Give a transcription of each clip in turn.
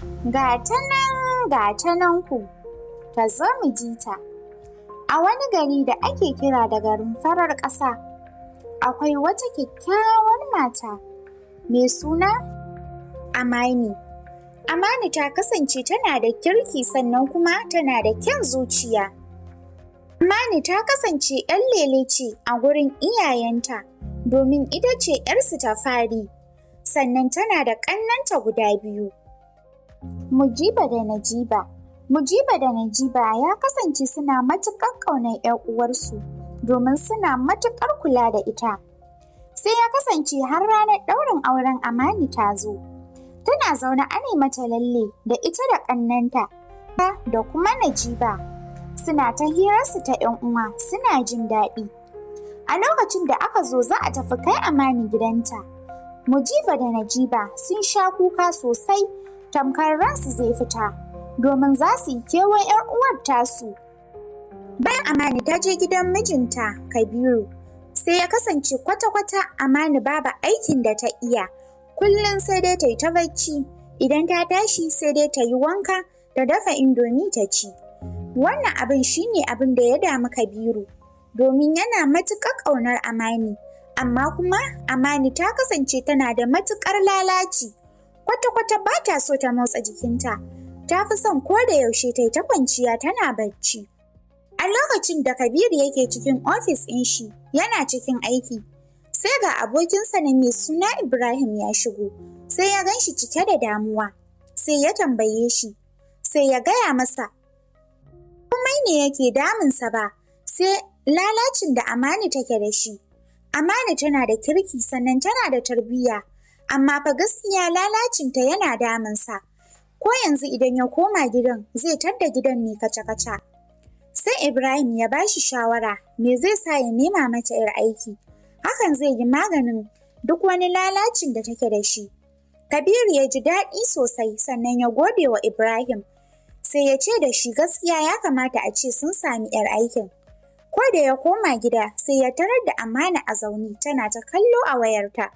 Ga ta nan, ga ta nan ku, ta zo mu ji ta. A wani gari da ake kira da garin farar ƙasa, akwai wata kyakkyawar mata mai suna Amani. Amani ta kasance tana da kirki, sannan kuma tana da kyan zuciya. Amani ta kasance 'yar lele ce a gurin iyayenta, domin ita ce 'yarsu ta fari, sannan tana da ƙannenta guda biyu, Mujiba da Najiba. Mujiba da Najiba ya kasance suna matuƙar ƙaunar 'yar uwarsu, domin suna matuƙar kula da ita. Sai ya kasance har ranar ɗaurin auren Amani ta zo. Tana zaune ana mata lalle da ita da ƙannenta da kuma Najiba. Suna ta hirarsu ta 'yan uwa, suna jin daɗi. A lokacin da aka zo za a tafi kai Amani gidanta, Mujiba da Najiba sun sha kuka sosai, tamkar ransu zai fita, domin za su yi kewar 'yar uwar tasu. Bayan Amani ta je gidan mijinta Kabiru, sai ya kasance kwata-kwata Amani babu aikin da ta iya. Kullum sai dai ta yi ta bacci, idan ta tashi sai dai ta yi wanka ta dafa Indomie ta ci. Wannan abin shine abin da ya damu Kabiru, domin yana matuƙar ƙaunar Amani. Amma kuma Amani ta kasance tana da matuƙar lalaci. Kwata-kwata ba ta so ta motsa jikinta. Ta fi son ko da yaushe ta yi ta kwanciya tana bacci. A lokacin da Kabiru yake cikin ofis ɗin shi, yana cikin aiki, sai ga abokinsa na mai suna Ibrahim ya shigo, sai ya gan shi cike da damuwa. Sai ya tambaye shi, sai ya gaya masa komai ne yake damunsa ba, sai lalacin da Amani take da shi. Amani tana da kirki, sannan tana da tarbiyya, amma fa gaskiya lalacinta yana damunsa. Ko yanzu idan ya koma gidan, zai tadda gidan ne kaca-kaca. Sai Ibrahim ya ba shi shawara me zai sa ya nema mata 'yar aiki. Hakan zai yi maganin duk wani lalacin da take da shi. Kabiru ya ji daɗi sosai, sannan ya gode wa Ibrahim. Sai ya ce da shi gaskiya ya kamata a ce sun sami 'yar aikin. Ko da ya koma gida, sai ya tarar da Amana a zaune tana ta kallo a wayarta.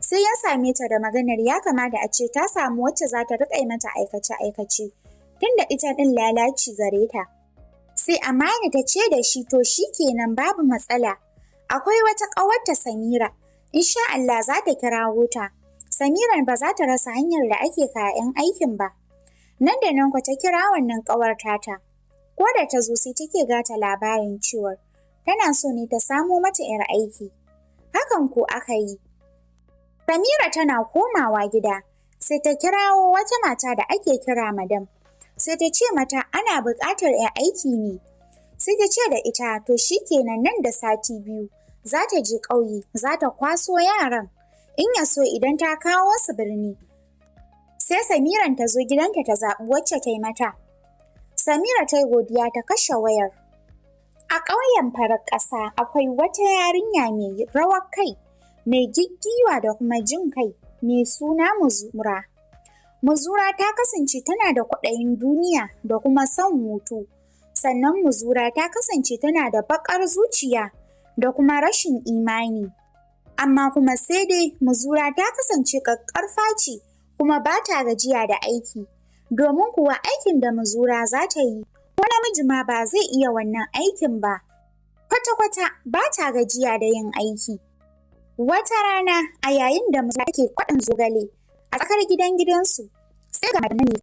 Sai ya same ta da maganar ya kamata a ce ta samu wacce za ta riƙa mata aikace-aikace, tunda ita ɗin lalaci gare ta. Sai Amani ta ce da shi to shi kenan, babu matsala. Akwai wata ƙawarta Samira, insha Allah za ta kirawo ta. Samiran ba za ta rasa hanyar da ake kayan aikin ba. Nan da nan kwa ta kira wannan ƙawar tata. Ko da ta zo, sai take gata labarin cewar tana so ne ta samo mata 'yar aiki. Hakan ko aka yi. Samira tana komawa gida, sai ta kirawo wata mata da ake kira Madam. Sai ta ce mata ana buƙatar 'yar aiki ne. Sai ta ce da ita to shi kenan, nan da sati 2 za ta je ƙauye za ta kwaso yaran. In ya so idan ta kawo su birni, sai Samiran ta zo gidanta ta zaɓi wacce ta yi mata. Samira ta yi godiya ta kashe wayar. A ƙauyen farar ƙasa akwai wata yarinya mai rawar kai, mai giggiwa da kuma jin kai, mai suna Muzura. Muzura ta kasance tana da kwaɗayin duniya da kuma son hutu. Sannan Muzura ta kasance tana da baƙar zuciya da kuma rashin imani. Amma kuma sai dai Muzura ta kasance ƙaƙƙarfa ce, kuma ba ta gajiya da aiki. Domin kuwa aikin da Muzura za ta yi, ko namiji ma ba zai iya wannan aikin ba. Kwata-kwata ba ta gajiya da yin aiki. Wata rana, a yayin da Muzura take kwaɗon zogale a tsakar gidan gidansu, sai ga mai